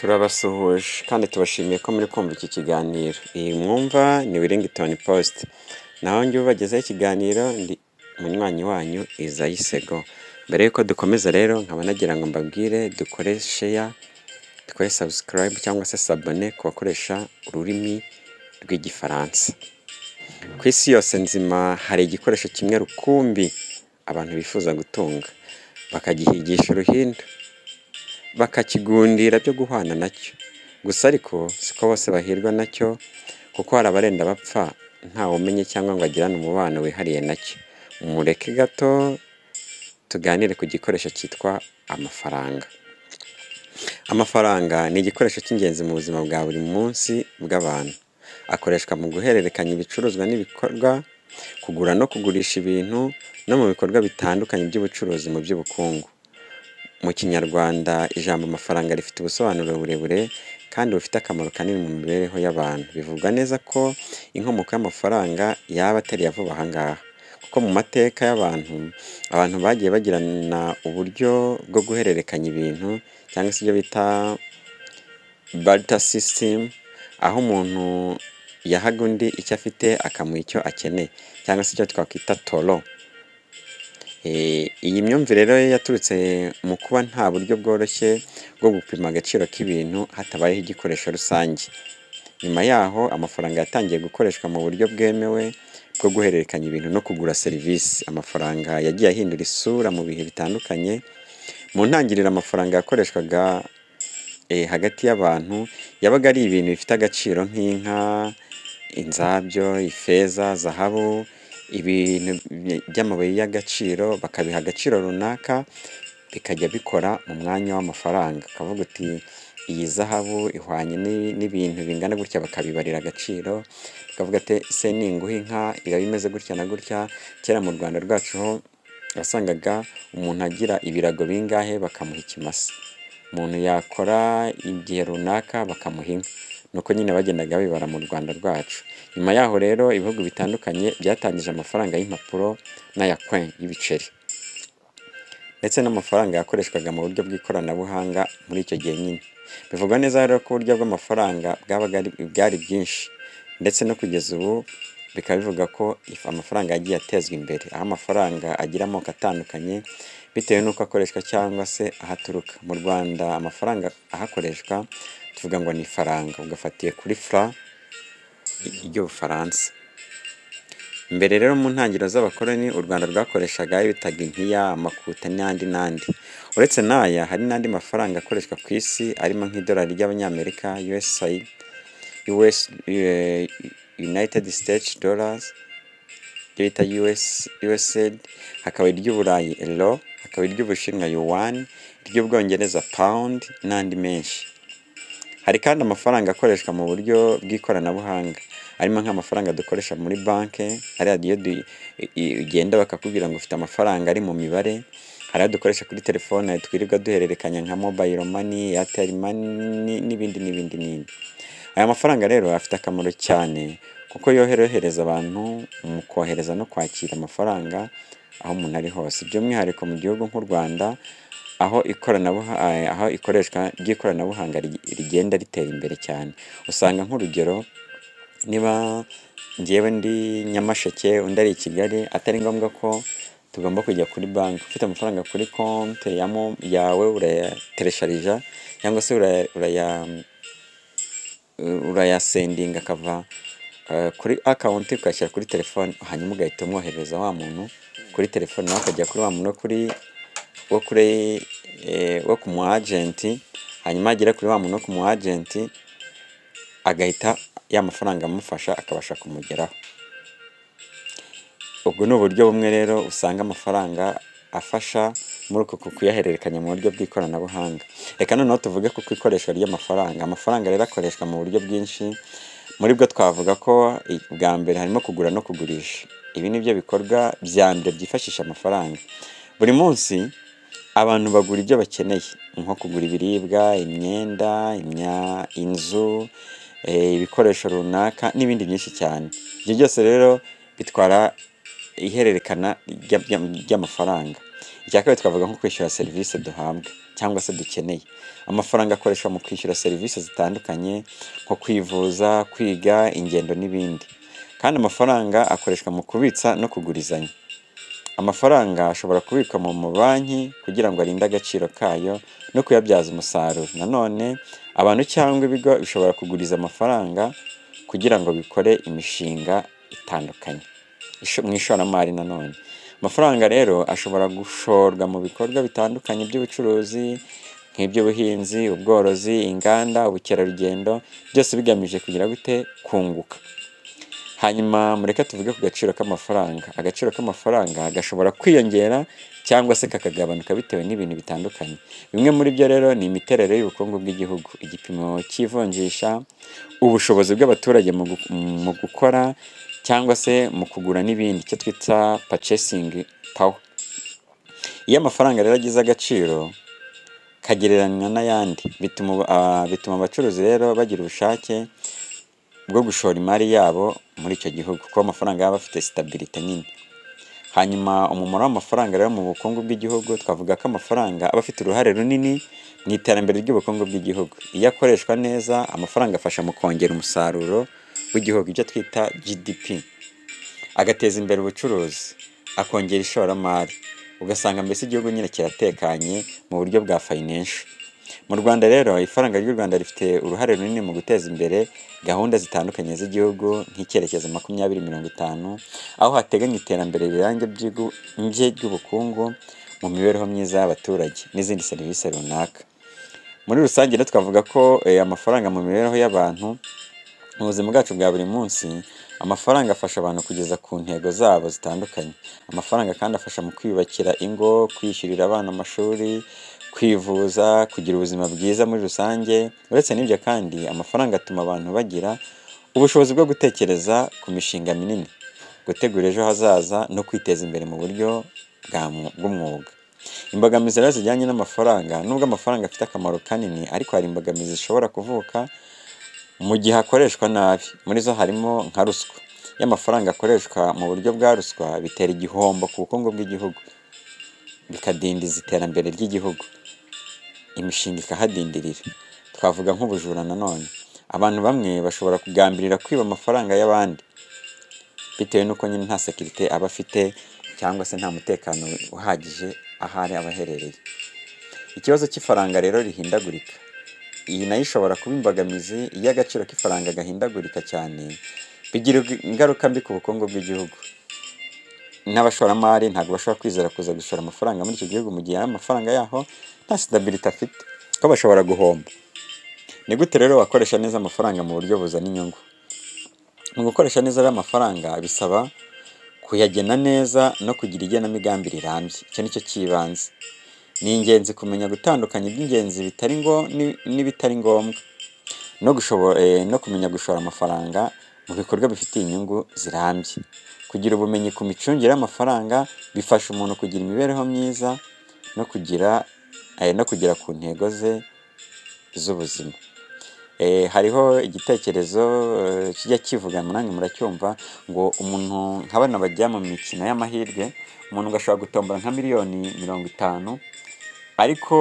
Turabasuhuje kandi tubashimiye ko muri kumva iki kiganiro. Iyi mwumva ni Wellington Post. Naho njye ubagezaho ikiganiro ndi munywanyi wanyu Isaie Sego. Mbere y'uko dukomeza rero, nkaba nagira ngo mbabwire dukore share, dukore subscribe cyangwa se s'abonner ku bakoresha ururimi rw'Igifaransa. Ku isi yose nzima hari igikoresho kimwe rukumbi abantu bifuza gutunga, bakagihigisha uruhindu, bakakigundira byo guhwana nacyo. Gusa ariko siko bose bahirwa nacyo, kuko hari abarenda bapfa ntawumenye cyangwa ngo agirane umubano wihariye nacyo. Mureke gato tuganire ku gikoresho cyitwa amafaranga. Amafaranga ni igikoresho cy'ingenzi mu buzima bwa buri munsi bw'abantu. Akoreshwa mu guhererekanya ibicuruzwa n'ibikorwa, kugura no kugurisha ibintu, no mu bikorwa bitandukanye by'ubucuruzi mu by'ubukungu. Mu Kinyarwanda, ijambo amafaranga rifite ubusobanuro burebure kandi bufite akamaro kanini mu mibereho y'abantu. Bivugwa neza ko inkomoko y'amafaranga yaba atari iya vuba aha ngaha, kuko mu mateka y'abantu, abantu bagiye bagirana uburyo bwo guhererekanya ibintu cyangwa se ibyo bita barter system, aho umuntu yahaga undi icyo afite akamuha icyo akeneye, cyangwa se icyo twakwita toro. Iyi myumvire rero yaturutse mu kuba nta buryo bworoshye bwo gupima agaciro k'ibintu hatabayeho igikoresho rusange. Nyuma yaho, amafaranga yatangiye gukoreshwa mu buryo bwemewe bwo guhererekanya ibintu no kugura serivisi. Amafaranga yagiye ahindura isura mu bihe bitandukanye. Mu ntangiriro, amafaranga yakoreshwaga hagati y'abantu yabaga ari ibintu bifite agaciro nk'inka, inzabyo, ifeza, zahabu, ibintu by'amabuye y'agaciro, bakabiha agaciro runaka, bikajya bikora mu mwanya w'amafaranga. Ukavuga uti iyi zahabu ihwanye n'ibintu bingana gutya, bakabibarira agaciro, bakavuga ati se ninguha inka iraba imeze gutya na gutya. Kera mu Rwanda rwacu ho wasangaga umuntu agira ibirago bingahe bakamuha ikimasa, umuntu yakora igihe runaka bakamuha inka. Nuko nyine bagendaga babibara mu Rwanda rwacu. Nyuma yaho rero, ibihugu bitandukanye byatangije amafaranga y'impapuro n'aya coin, y'ibiceri, ndetse n'amafaranga yakoreshwaga mu buryo bw'ikoranabuhanga muri icyo gihe nyine. Bivugwa neza rero ko uburyo bw'amafaranga bwabaga bwari bwinshi, ndetse no kugeza ubu bikaba bivuga ko amafaranga yagiye atezwa imbere, aho amafaranga agira amoko atandukanye bitewe n'uko akoreshwa cyangwa se aho aturuka. Mu Rwanda, amafaranga ahakoreshwa tuvuga ngo ni ifaranga, ugafatiye kuri franc ry'Ubufaransa. Mbere rero, mu ntangiriro z'abakoloni, u Rwanda rwakoreshaga ayo bitaga impiya, amakuta n'andi n'andi. Uretse n'aya, hari n'andi mafaranga akoreshwa ku isi arimo nk'idolari ry'Abanyamerika, USA, US, United States Dollars, ibyo bita US, USD, hakaba iry'Uburayi euro, hakaba iry'Ubushinwa yuan, iry'Ubwongereza pound n'andi menshi. Hari kandi amafaranga akoreshwa mu buryo bw'ikoranabuhanga, arimo nk'amafaranga dukoresha muri banki, ariya iyo ugenda bakakubwira ngo ufite amafaranga ari mu mibare. Hari ayo dukoresha kuri telefone twirirwa duhererekanya nka mobile money, Airtel Money n'ibindi n'ibindi n'ibindi. Aya mafaranga rero afite akamaro cyane kuko yorohereza abantu mu kohereza no kwakira amafaranga aho umuntu ari hose, by'umwihariko mu gihugu nk'u Rwanda, aho ikoreshwa ry'ikoranabuhanga rigenda ritera imbere cyane. Usanga nk'urugero, niba njyewe ndi Nyamasheke, undi ari i Kigali, atari ngombwa ko tugomba kujya kuri banki. Ufite amafaranga kuri konti yawe, urayateresharija cyangwa se urayasendinga akava kuri account ukayashyira kuri telefone, hanyuma ugahita umwoherereza wa muntu kuri telefone, nawe akajya kuri wa muntu wo ku mu agent, hanyuma agera kuri wa muntu wo ku mu agent, agahita ya mafaranga amufasha akabasha kumugeraho. Ubwo ni uburyo bumwe rero usanga amafaranga afasha muri uku kuyahererekanya mu buryo bw'ikoranabuhanga. Reka noneho tuvuge ku ikoreshwa ry'amafaranga. Amafaranga rero akoreshwa mu buryo bwinshi. Muri bwo twavuga ko bwa mbere harimo kugura no kugurisha. Ibi ni byo bikorwa bya mbere byifashisha amafaranga. Buri munsi abantu bagura ibyo bakeneye, nko kugura ibiribwa, imyenda, inzu, ibikoresho runaka n'ibindi byinshi cyane. Ibyo byose rero bitwara ihererekana ry'amafaranga. Ikindi kandi, kugura no kugurisha ibintu, Icya kabiri twavuga nko kwishyura serivisi duhabwa cyangwa se dukeneye. Amafaranga akoreshwa mu kwishyura serivisi zitandukanye nko kwivuza, kwiga, ingendo n'ibindi. Kandi amafaranga akoreshwa mu kubitsa no kugurizanya. Amafaranga ashobora kubikwa mu mabanki kugira ngo arinde agaciro kayo no kuyabyaza umusaruro. Nanone abantu cyangwa ibigo bishobora kuguriza amafaranga kugira ngo bikore imishinga itandukanye mu ishoramari. Nanone amafaranga rero ashobora gushorwa mu bikorwa bitandukanye by'ubucuruzi nk'iby'ubuhinzi, ubworozi, inganda, ubukerarugendo, byose bigamije kugira gute? Kunguka. Hanyuma mureke tuvuge ku gaciro k'amafaranga. Agaciro k'amafaranga gashobora kwiyongera cyangwa se kakagabanuka bitewe n'ibintu bitandukanye. Bimwe muri byo rero ni imiterere y'ubukungu bw'igihugu, igipimo cy'ivunjisha, ubushobozi bw'abaturage mu gukora cyangwa se mu kugura n'ibindi, icyo twita purchasing power. Iyo amafaranga rero agize agaciro kagereranywa n'ayandi, bituma abacuruzi rero bagira ubushake bwo gushora imari yabo muri icyo gihugu, kuko amafaranga yaba afite stabilité nyine. Hanyuma umumaro w'amafaranga rero mu bukungu bw'igihugu, twavuga ko amafaranga aba afite uruhare runini mu iterambere ry'ubukungu bw'igihugu. Iyo akoreshwa neza, amafaranga afasha mu kongera umusaruro w'igihugu, ibyo twita GDP, agateza imbere ubucuruzi, akongera ishoramari, ugasanga mbese igihugu nyine kiratekanye mu buryo bwa financial. Mu Rwanda rero, ifaranga ry'u Rwanda rifite uruhare runini mu guteza imbere gahunda zitandukanye z'igihugu nk'icyerekezo 2050, aho hateganywa iterambere rirambye ry'ubukungu mu mibereho myiza y'abaturage n'izindi serivisi runaka. Muri rusange rero twavuga ko amafaranga mu mibereho y'abantu, mu buzima bwacu bwa buri munsi, amafaranga afasha abantu kugeza ku ntego zabo zitandukanye. Amafaranga kandi afasha mu kwiyubakira ingo, kwishyurira abana amashuri, kwivuza, kugira ubuzima bwiza muri rusange. Uretse n'ibyo kandi, amafaranga atuma abantu bagira ubushobozi bwo gutekereza ku mishinga minini, gutegura ejo hazaza no kwiteza imbere mu buryo bw'umwuga. Imbogamizi rero zijyanye n'amafaranga: nubwo amafaranga afite akamaro kanini, ariko hari imbogamizi zishobora kuvuka mu gihe akoreshwa nabi. Muri zo harimo nka ruswa. Iyo amafaranga akoreshwa mu buryo bwa ruswa, bitera igihombo ku bukungu bw'igihugu, bikadindiza iterambere ry'igihugu, imishinga ikahadindirira. Twavuga nk'ubujura nanone. Abantu bamwe bashobora kugambirira kwiba amafaranga y'abandi bitewe n'uko nyine nta sécurité aba afite cyangwa se nta mutekano uhagije aho ari aba aherereye. Ikibazo cy'ifaranga rero rihindagurika, iyi nayo ishobora kuba imbogamizi. Iyo agaciro k'ifaranga gahindagurika cyane, bigira ingaruka mbi ku bukungu bw'igihugu. N'abashoramari ntabwo bashobora kwizera kuza gushora amafaranga muri icyo gihugu mu gihe amafaranga yaho nta stabilité afite, ko bashobora guhomba. Ni gute rero wakoresha neza amafaranga mu buryo buzana inyungu? Mu gukoresha neza rero amafaranga, bisaba kuyagena neza no kugira igenamigambi rirambye. Icyo ni cyo cy'ibanze. Ni ingenzi kumenya gutandukanya iby'ingenzi bitari ngo n'ibitari ngombwa, no kumenya gushora amafaranga mu bikorwa bifitiye inyungu zirambye. Kugira ubumenyi ku micungire y'amafaranga bifasha umuntu kugira imibereho myiza no kugera ku ntego ze z'ubuzima. Hariho igitekerezo kijya kivuga, namwe muracyumva, ngo umuntu nka bano bajya mu mikino y'amahirwe, umuntu ngo ashobora gutombora nka miliyoni 50, ariko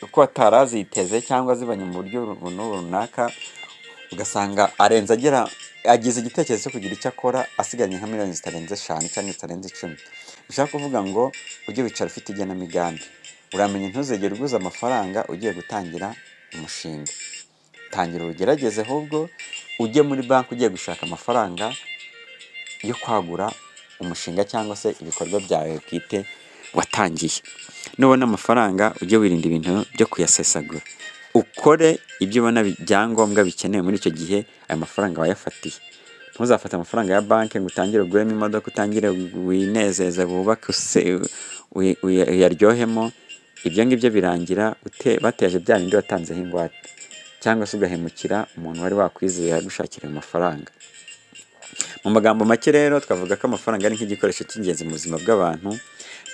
uko atari aziteze cyangwa azibonye mu buryo n'ubu runaka, ugasanga arenze agera agize igitekerezo cyo kugira icyo akora asigaranye nka miliyoni zitarenze 5 cyangwa zitarenze 10. Bishaka kuvuga ngo ujye wicara ufite igenamigambi, uramenye ntuzigere uguza amafaranga ugiye gutangira umushinga. Tangira ugerageze, ahubwo ujye muri banki ugiye gushaka amafaranga yo kwagura umushinga cyangwa se ibikorwa byawe bwite watangiye. Nubona amafaranga, ujye wirinda ibintu byo kuyasesagura, ukore ibyo ubona byangombwa bikenewe muri icyo gihe ayo mafaranga wayafatiye. Ntuzafate amafaranga ya banki ngo utangire uguremo imodoka, utangire winezeze, wubake, uyaryohemo. Ibyo ngibyo birangira bateje bya bindi watanzeho ingwate, cyangwa se ugahemukira umuntu wari wakwizeye agushakira ayo mafaranga. Mu magambo make rero, twavuga ko amafaranga ari nk'igikoresho cy'ingenzi mu buzima bw'abantu,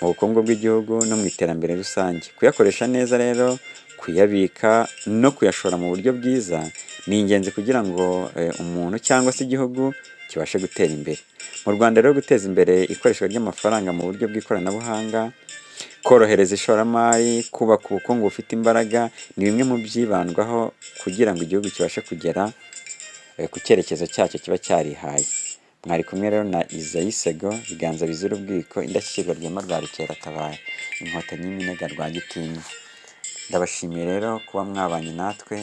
mu bukungu bw'igihugu no mu iterambere rusange. Kuyakoresha neza rero, kuyabika no kuyashora mu buryo bwiza ni ingenzi kugira ngo umuntu cyangwa se igihugu kibashe gutera imbere. Mu Rwanda rero, guteza imbere ikoreshwa ry'amafaranga mu buryo bw'ikoranabuhanga. Korohereza ishoramari, kubaka ubukungu bufite imbaraga, ni bimwe mu byibandwaho kugira ngo igihugu kibashe kugera ku cyerekezo cyacyo kiba cyarihaye. Mwari kumwe rero na Isaie Sego, Biganza bizira ubwiko, Indashyikirwa Rwema rwa Rukeratabara, Inkotanyi y'iminega Rwagitinywa. Ndabashimiye rero kuba mwabanye natwe,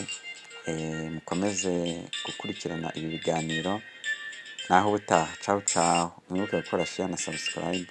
mukomeze gukurikirana ibi biganiro, naho ubutaha, cawu cawu, mwibuke gukora share na subscribe.